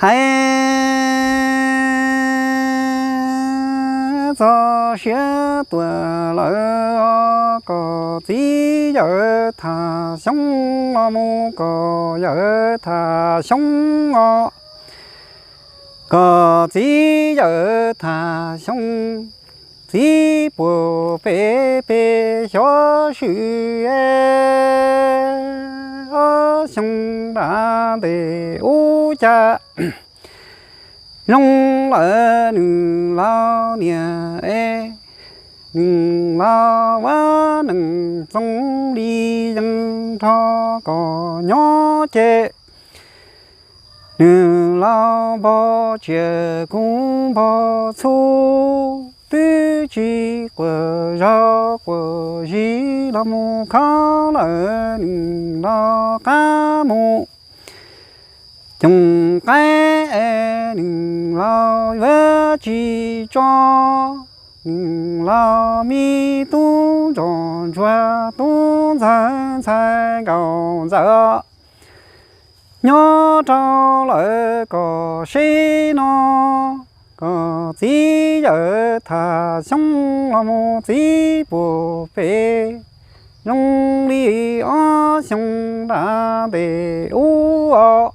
Txog siav tuaj lawm os, koj txiv yawm Thaj Xyoob los mus, koj yawm Thaj Xyoob os, koj txiv yawm Thaj Xyoob, txiv puag pem peb xyov swm es ob xyoo nram ntej ub cas zoo lawm nws laus niam es, nws laus Vaj Nees Txoov Lis yeej nrog koj nyob ces nws laus npog tsiaj kuv npog txhuv, twb tsis quas zaug quas zis los mus khov lawm nws laus qab mus coom qaib es nws laus yuav tsis tso nws laus me tub ntsoj ntsuag tub ntxawg ntxhais nkauj ntxawm nyob rau lawm koj seb no, koj txiv yawm Thaj Xyoob los mus txiv puag pem zoo li ob xyoo nram ntej ub os.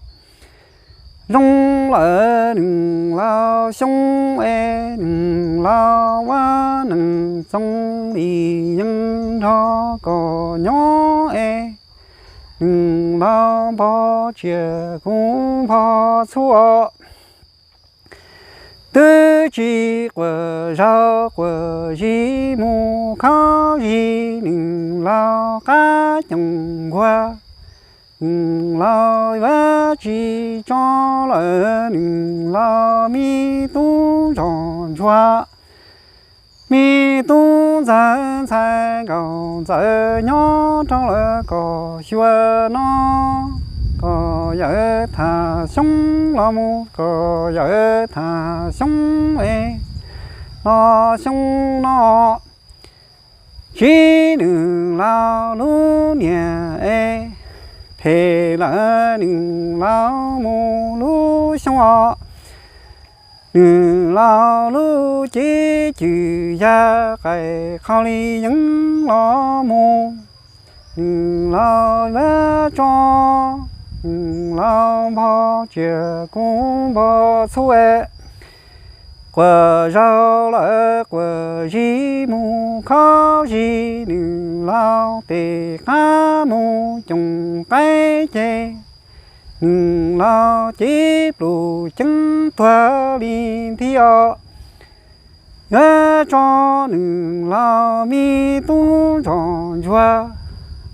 Zoo lawm nws laus Xyoob es, nws laus Vaj Nees Txoov Lis yeej nrog koj nyob es, nws laus npog tsiaj kuv npog txhuv os. Twb tsis quas zaug quas zis mus khov zis nws laus qab coom nkuag, nws laus yuav tsis tso lawm nws laus me tub ntsoj ntsuag, me tub ntxawg ntxhais nkauj ntxawm nyob rau lawm koj xyuas no, koj yawm Thaj Xyoob los mus koj yawm Thaj Xyoob es, los xyoo no tsis nws laus lub niag es, phem lawm nws laus mus lub xyoo os. Nws laus lub cev cwm yaj qaim qhov li yeej los mus, nws laus yuav tso, nws laus npog tsiaj kuv npog txhuv es, quas zaug lawm quas zis mus khov zis nws laus tes qab mus coom qaib ces, nws laus cev pluj ceeb tuag li nthi os. Yuav tso nws laus me tub ntsoj ntsuag,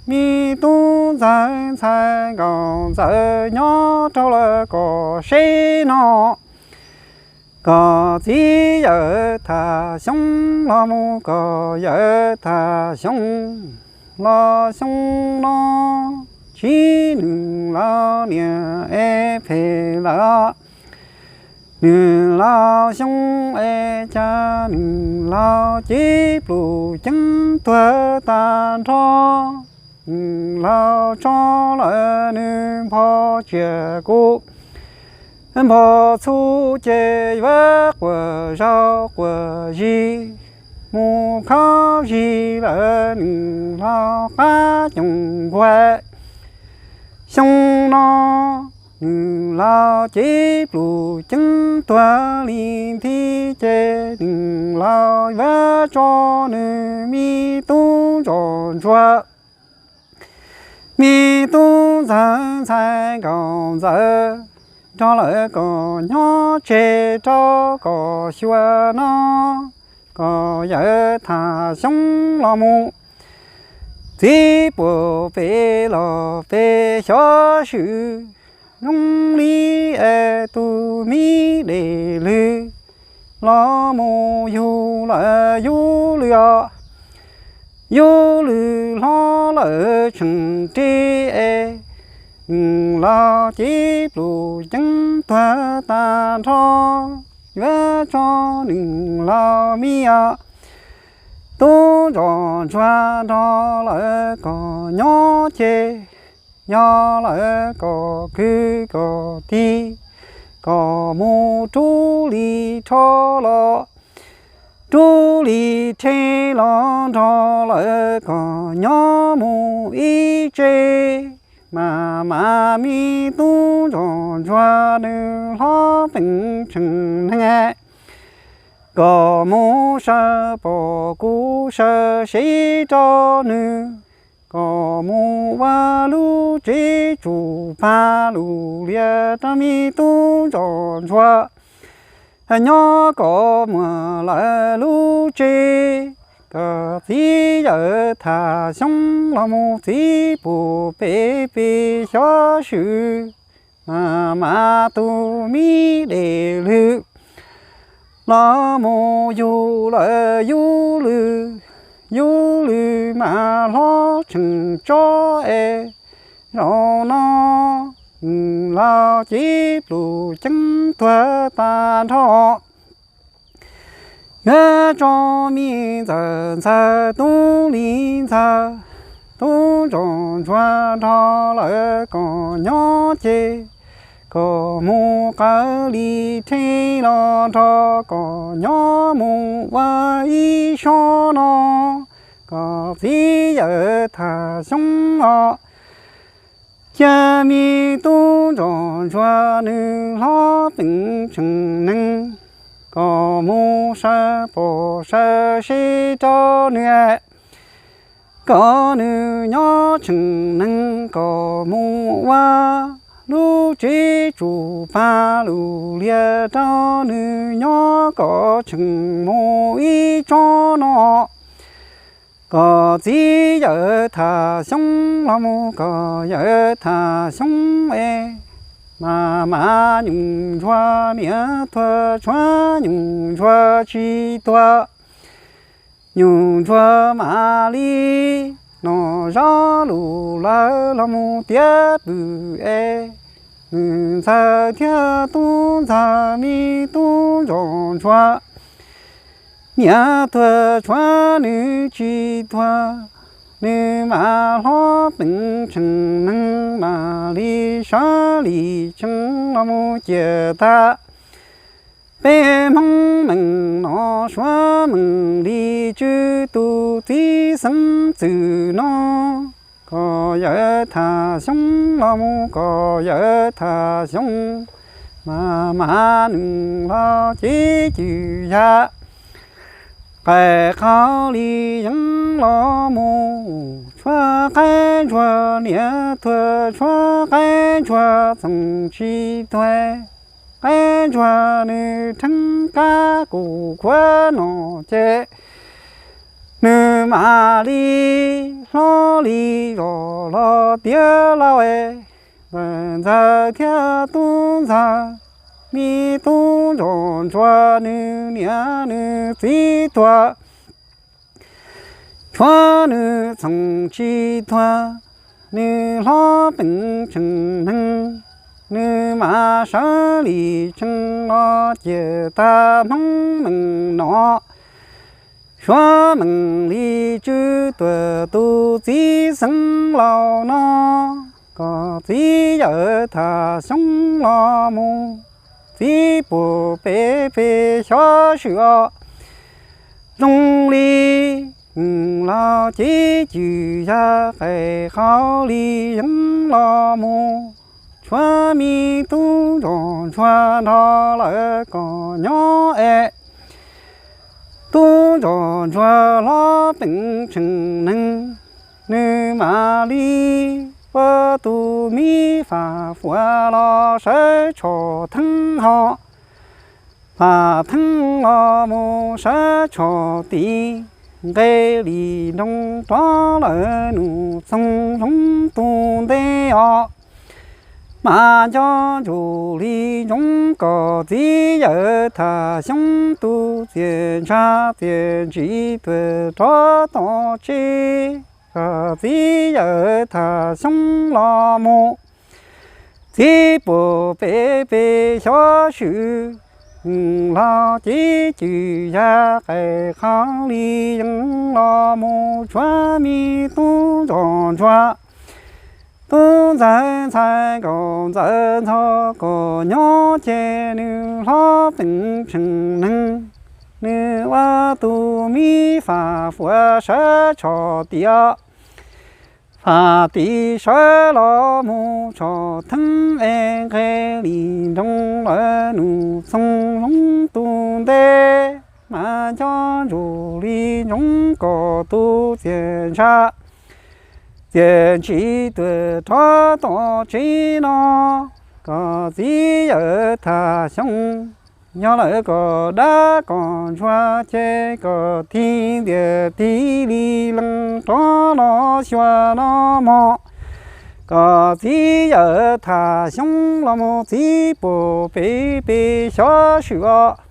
me tub ntxawg ntxhais nkauj ntxawm nyob rau lawm koj seb no, koj txiv yawm Thaj Xyoob los mus koj yawm Thaj Xyoob, los xyoo no tsis nws laus niag es phem lawm, nws laus xyoo es cas nws laus cev pluj ceeb tuag tag nrho, nws laus tso lawm nws npog tsiaj kuv npog txhuv ces yuav quas zaug quas zis mus khov zis lawm nws laus qab coom nkuag. Xyoo no nws laus cev pluj ceeb tuag li nthi ces nws laus yuav tso nws me tub ntsoj ntsuag, me tub ntxawg ntxhais nkauj ntxawm nrog lawv koj nyob tseg rau koj xyuas no, koj yawm Thaj Xyoob los mus txiv puag pem los peb xyov swm zoo li es tus me dej lwg los mus yug lawm yug lwm os, yug lwm hlob lawm tsheej ri es, nws laus cev pluj ceeb tuag tag nrho, yuav tso nws laus me os, tub ntsoj ntsuag nrog lawv koj nyob ces, yog lawv koj kwv koj tij, kom mus rub li rho los, rub li rhe los nrog lawv kom nyob mus ib tse. Mas mas me tub ntsuag ntsuag nws hlob peem tseem neeg, kom mus sawv pom kuv sawv seb rau nws, kom mus ua lub tsev tsum pag lus lias rau me tub ntsuag ntsuag nyob kom muaj lawv lub tsev. Kom txiv yawm tham xyoob los mus txiv pum pem pem xyov swm, mas mas tus me dej lwg los mus yug lawm yub lwg, yub lwg mas hlob tseem tsob es, zaum no laus cev pluj ceeb tuag tag nrho. Yuav tso me ntxawm ntxawg tub li ntxawg, tub ntsuag ntsuag nrog lawv kom nyob ces, kom mus qawv li rhe los nrog kom nyob mus ua ib sob no. Kom txiv yawm tham xyoob os, cia me tub ntsuag ntsuag nws hlob peem tseem neeg, kom mus sawv pom sawv seb rau nws, kom nws nyob tseem neeg kom mus ua lub tsev tsum pag lus lias rau nws nyob kom tseem mus ib tsob no. Kom txiv yawm tham xyoob los mus kom yawm tham xyoob es, mas mas nyuj ntsuag niam tuag tshuav nyuj ntsuag tsis tuag. Nyuj ntsuag mam li noj zaub lus lawm los mus tiav pw es, nws ntxawg thiab tub ntxawg me tub ntsuag ntsuag, niam tuag tshuav nws tsis tuag. Nws mas hlob peem tseem neeg mam li sawv li tsees los mus ciam tag. Peb Hmoob meem no suav meem li tswv tus txiv xeeb txwm no. Kom yawm tham xyoob los mus kom yawm tham xyoob, mas mas nws los cev cwm yam, qaij qhov li yeeb los mus tshuav qaib ntsuag niam tuag tshuav qaib ntsuag txoom tsis tuag. Qaib ntsuag nws rheeb kab kuj khuav no ces, nws mam li hlob li zos los tiav lauj es, ntxawg thiab tub ntxawg, me tub ntsuag ntsuag nws niam nws txiv tuag, tshuav nws txoom tsis tuag. Nws hlob peem tseem neeg, nws mas sawv li tsees los ciam tag. Hmoob meem no suav meem li tswv tuam tus txiv xeeb laus no. Kom txiv yawm tham xyoob los mus, txiv puag pem pem xyov swm os, zoo li los cev cwm yam, qaij qhov li yeeb los mus tshuav me tub ntsuag ntsuag nrog lawv kom nyob es. Tub ntsuag ntsuag hlob peem tseem neeg, nws mam li ua tus me fam fuav los sawv tsho theeb ho, fam theeb los mus sawv tsho tim, nqe li nroo rov lawm nus txoog zoov tus ntej os. Mas nco ntsuj li ntsoov kom txiv yawm tham xyoob tus txiaj ntsha txiaj ntsim tuam rov tom tsev. Kom txiv yawm tham xyoob los mus, txiv puag pem pem xyov swm los cev cwm yam, qaij qhov li yeeb los mus tshuav me tub ntsuag ntsuag. Tub ntxawg ntxhais nkauj ntxawm ntxhov kom nyob ces nws hlob teem tseem neeg, nws ua tus me fam fuav sawv tshom tiam, fam tim sawv los mus tshom theeb es nqe li nroo lawv nus txoog loob tus ntej, mas nco ntsuj li ntsoov kom tus txiaj ntsha txiaj ntsig tuaj rov tom tsev no, kom txiv yawm tham xyoo. Yog lawv kom dab kom ntsuag ces kom tig ntiag tig li lees rov los xyuas los mog, kom txiv yawm tham xyoo los mus txiv puag pem pem xyov swm os.